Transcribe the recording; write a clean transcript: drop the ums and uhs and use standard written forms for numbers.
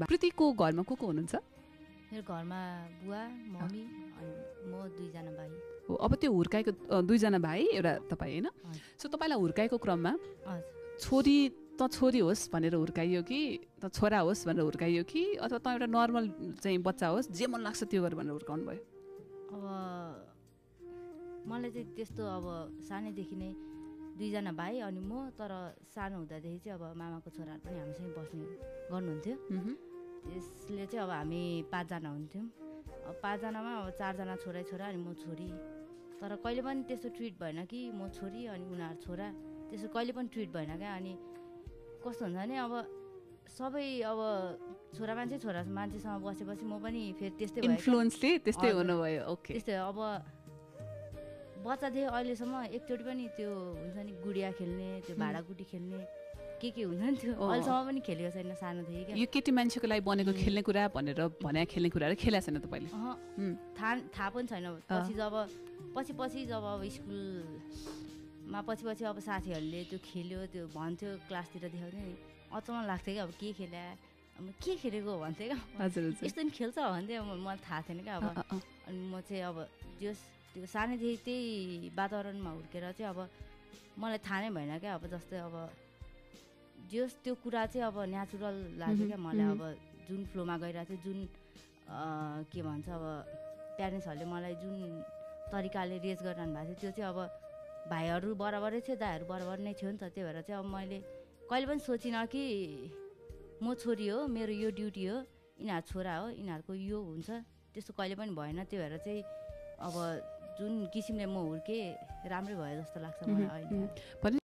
कृतिको घरमा को हुनुहुन्छ? मेरो घरमा बुवा मम्मी अनि म 2 जना भाइ हो। अब त्यो हुर्काएको 2 जना भाइ एउटा तपाईँ होइन? सो तपाईँलाई हुर्काएको क्रममा छोरी त छोरी होस् भनेर हुर्काइयो कि त छोरा होस् भनेर हुर्काइयो कि अथवा त एउटा नर्मल चाहिँ बच्चा होस् जे मन लाग्छ त्यो गर भनेर हुर्काउनु भयो? अब मलाई चाहिँ त्यस्तो अब सानैदेखि नै 2 जना भाइ अनि म, तर सानो हुँदादेखि चाहिँ अब मामाको छोराहरू पनि हामीसँग बस्ने गर्नुहुन्थ्यो। त्यसले चाहिँ अब हामी 5 जना हुन्थ्यौँ। अब 5 जनामा अब 4 जना छोरा अनि म छोरी। तर कहिले पनि त्यस्तो ट्रिट भएन कि म छोरी अनि उनीहरू छोरा, त्यस्तो कहिले पनि ट्रिट भएन क्या। अनि कस्तो हुन्छ भने अब सबै अब छोरा मान्छेसँग बसेपछि म पनि फेरि त्यस्तै भयो, इन्फ्लुएन्सले त्यस्तै हुनुभयो। ओके, त्यस्तै अब बच्चादेखि अहिलेसम्म एकचोटि पनि त्यो हुन्छ नि गुडिया खेल्ने, त्यो भाँडाकुटी खेल्ने के हुन्छ नि त्यो अहिलेसम्म पनि खेलेको छैन सानोदेखि क्या। यो केटी मान्छेको लागि बनेको खेल्ने कुरा भनेर खेल्ने कुराहरू खेलेको छैन तपाईँले? थाहा पनि छैन। पछि जब अब स्कुलमा पछि अब साथीहरूले त्यो खेल्यो, त्यो भन्थ्यो, क्लासतिर देखाउँथ्यो नि, अचम्म लाग्थ्यो क्या। अब के खेल्या, अब के खेलेको भन्थ्यो क्या। हजुर, यस्तो नि खेल्छ भन्थ्यो, मलाई थाहा थिएन क्या। अब अनि म चाहिँ अब त्यो सानैदेखि त्यही वातावरणमा हुर्केर चाहिँ अब मलाई थाहा नै भएन क्या। अब जस्तै अब त्यो कुरा चाहिँ अब नेचुरल लाग्यो क्या मलाई। अब जुन फ्लोमा गइरहेको थियो, जुन के भन्छ अब प्यारेन्ट्सहरूले मलाई जुन तरिकाले रेज गरिरहनु भएको थियो, त्यो चाहिँ अब भाइहरू बराबरै थियो, दाइहरू बराबर नै थियो नि त। त्यही भएर चाहिँ अब मैले कहिले पनि सोचिनँ कि म छोरी हो, मेरो यो ड्युटी हो, यिनीहरू छोरा हो, यिनीहरूको यो हुन्छ, त्यस्तो कहिले पनि भएन। त्यही भएर चाहिँ अब जुन किसिमले म हुर्केँ राम्रै भयो जस्तो लाग्छ मलाई अहिले।